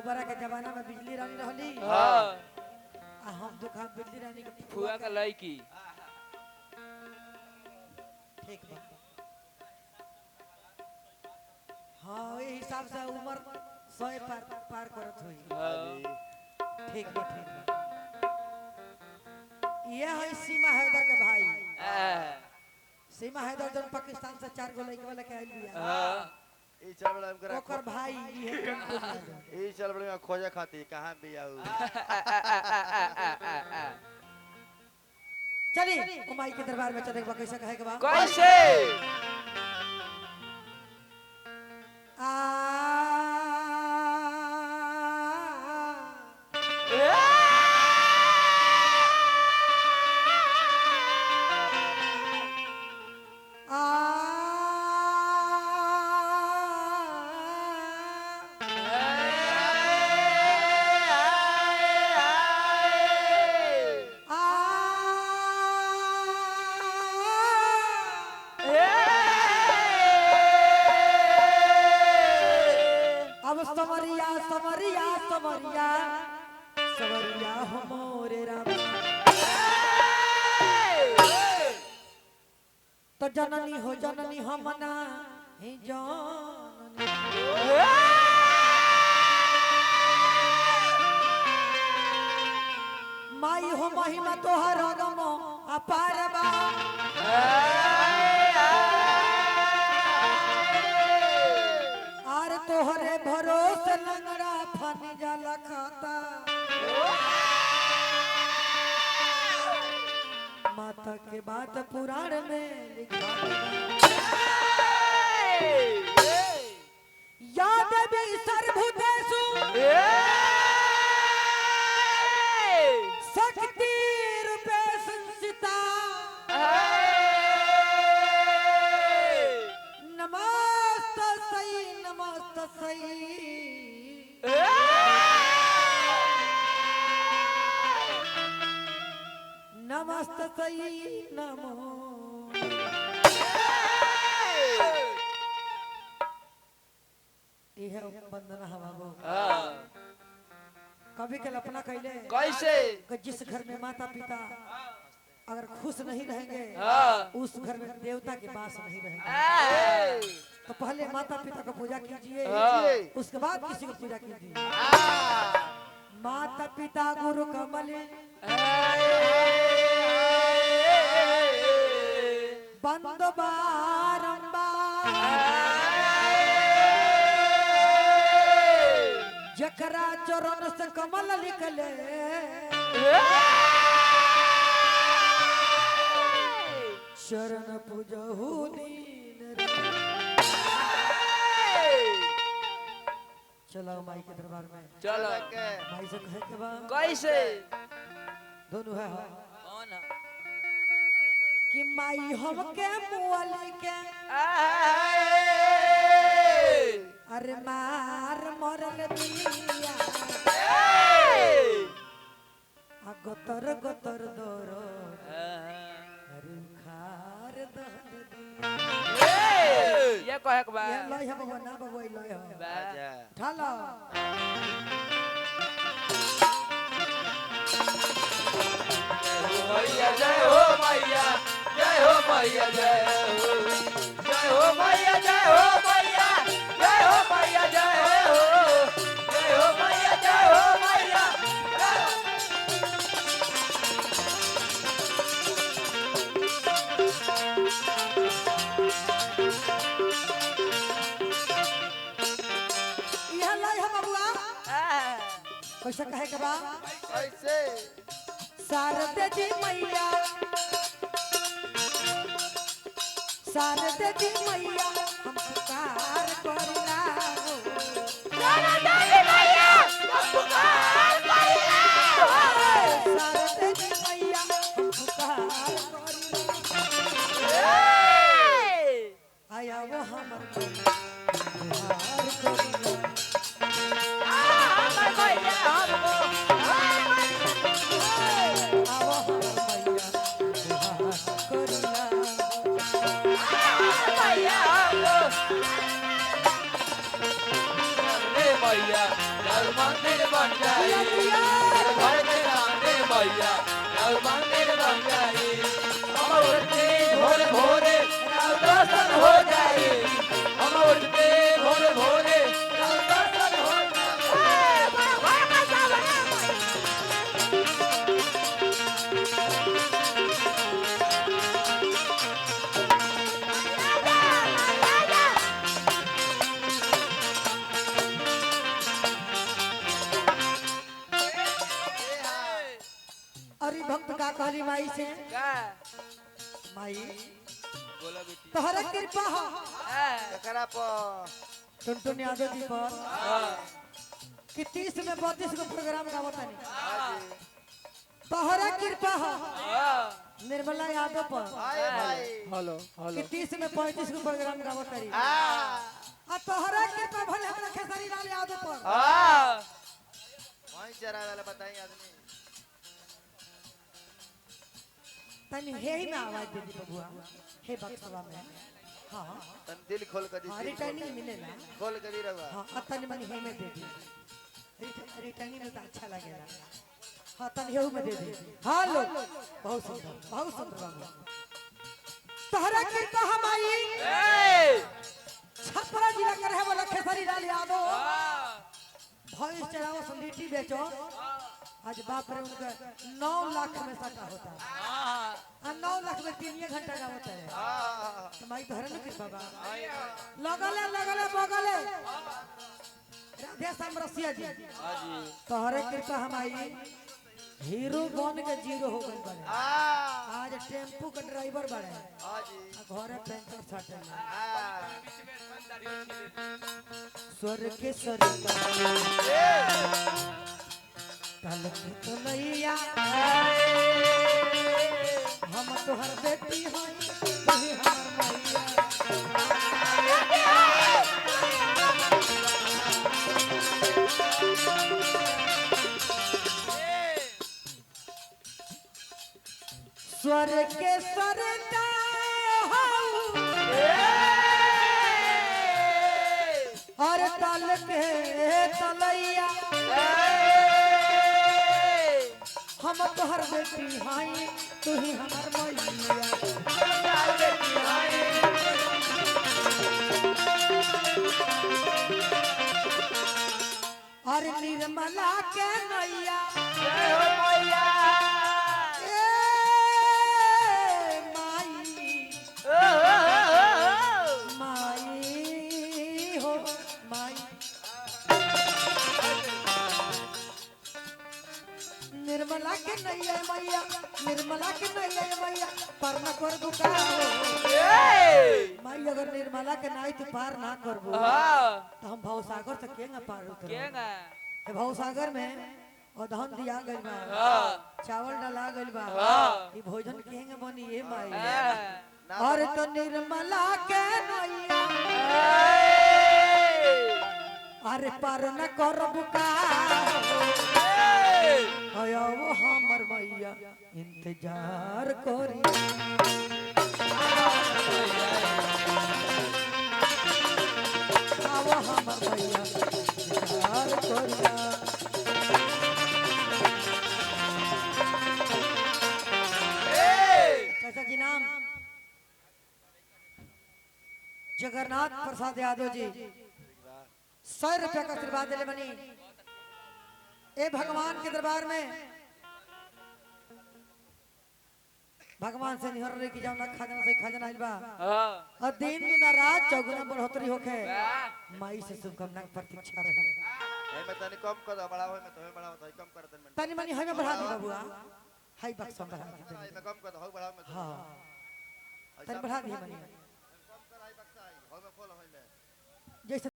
दोबारा के जमाना में बिजली रानी रहली। हाँ। आ हम दुकान बिजली रानी के फुआ का लड़की। ठीक बा। हाँ ये हिसाब से उम्र 100 पार पार करत हुई। हाँ। ठीक बा ठीक बा। ये है सीमा हैदर के भाई। सीमा हैदर जन पाकिस्तान से 4 गो लड़का वाला के आइल बिया। हाँ। ई चल बड़ा हमकरा ओकर भाई ई है टुनटुन यादव। ई चल बड़ा खोजे खाती कहां बिया उ। चली माई के दरबार में चले के बा कैसे कहे के बा कैसे आ अब समरिया समरिया समरिया समरिया हो मोरे राम। तो जननी हो जननी हम ना ही जननी। माई हो महिमा तोहर गम अपार बा। आर तोहरे भरोसे लंगड़ा फन जाला खाता। माता के बात पुराण में लिखा या देवी सर्वभूतेषु शक्ति रूपे संस्थिता नमस्तस्यै नमस्तस्यै नमस्तस्यै नमो। यह वंदना है बाबू। कभी कल्पना कैले कैसे कि जिस घर में माता पिता अगर खुश नहीं रहेंगे उस घर में देवता के पास नहीं रहेंगे। तो पहले माता पिता को पूजा कीजिए उसके बाद किसी को पूजा कीजिए। माता पिता गुरु कमल बंद बारंबार जकरा चरण से कमल निकले शरण पूजहु दीन। चलो माई के दरबार में चलो माई से कहे के बाद कैसे दोनों है कौन है कि माई हमके मुअल के अरे मार मरल दिया आ गोतर गोतर दोरो अरे उखार दहल दिया। ये कहे के बा ये लय है बबुआ ना बबुआ ई लय है अच्छा उठा लो। मैया जय हो मैया जय हो मैया जय हो जय हो मैया जय हो मैया जय हो मैया जय हो जय हो मैया जय हो मैया। यह लय है बबुआ कैसे कहे के बा कैसे शारदे जी मैया शारदे जी मैया हम पुकार करिला हो। शारदे जी मैया हम पुकार करिला आया वो हमर पुकार करिला। आवो हमर मैया पुकार करिला। मैया राउर मंदिर बन जाई। जिया, जिया। घर के सामने मैया राउर मंदिर बन जाई। हम उठते भोरे भोरे राउर दर्शन हो जाई। हम उठते भोरे भोरे राउर दर्शन हो जाई। अरे भक्त का कहली माई से, माई बोला बेटी। तोहरे कृपा हो एकरा पर टुनटुन यादव जी पर कि 30 में 32 गो प्रोग्राम गावतानी। तोहरे कृपा हो निर्मला यादव पर आए भाई। हेलो कि 30 में 35 गो प्रोग्राम गावतारी। आ आ तोहरे कृपा भले हमरा खेसारी लाल यादव पर। वहीं चरावे वाला बताई आदमी। तनी हे ही में आवाज दे दी बबुआ, हे बक्सवा में। हाँ तन दिल खोल कर दी। हाँ, दिल खोल रिटर्निंग मिलेला। खोल कर दी रहुआ। हाँ, आ तनी मनी हे में दे दी, रिटर्निंग में तो अच्छा लगेला। हाँ, तनी हेहू में दे दी। हाँ लो, बहुत सुंदर, बहुत सुंदर बाबू। तोहरा कृपा हम आई छपरा जिला के रहे वाला खेसारी लाल यादव भैंस चरावो लिट्टी बेचो। आज बाप रे उनका 9 लाख में सटा होता है। आ 9 लाख में 3 घंटा का होता है। तो माई तोहरा न कृपा बा। लगले लगले बगले राधे श्याम रसिया जी, तोहरे कृपा हम आई हीरो बन के जीरो हो गइल बाड़े। आज टेम्पू के ड्राइवर बाड़े, हाँ जी। आ घरे पेंटर छाटे। आ स्वर के सरिता तल के तलैया, हम तोहर बेटी हई तू हमर मैया। स्वर के सरिता और तल के तलैया, हम तोहर बेटी हई तू ही हमर मैया। और निर्मला के नैया, ए माई, माई हो माई। निर्मला के नैया मैया, निर्मला के नैया मैया, पार ना कर बुका माई। अगर निर्मला के नाई तू पार ना करबू तो हम भवसागर से केंगा पार उतरब? हे भवसागर में अधन दिया गइल बा, चावल डाला गइल बा, ई भोजन केंगा बनी ए माई? और तो निर्मला के नैया अरे पार न करबू का वो हमर मैया इंतजार करी। आवो हमर मैया इंतजार करिया। चाचा जी नाम जगन्नाथ प्रसाद यादव जी 100 रुपया का आशीर्वाद दिले बनी। ए भगवान के दरबार में भगवान से निहर रही कि जाओ ना खजाना से खजाना आइल बा और दिन दुना रात चौगुना बढ़ोतरी होखे, माई से शुभकामना के प्रतीक्षा रही। एमे तनी कम कर दो, बढ़ाओ एमे तो बढ़ाओ तो कम कर दे। तनी मनी हमें बढ़ा दी बबुआ, हाई बक्सा बढ़ा दी तनी। एमे कम कर दो, हौ बढ़ाओ में। हाँ तनी बढ़ा दी मनी कम कर, हाई बक्सा हाई, हौ में खोल हौ में। जैसे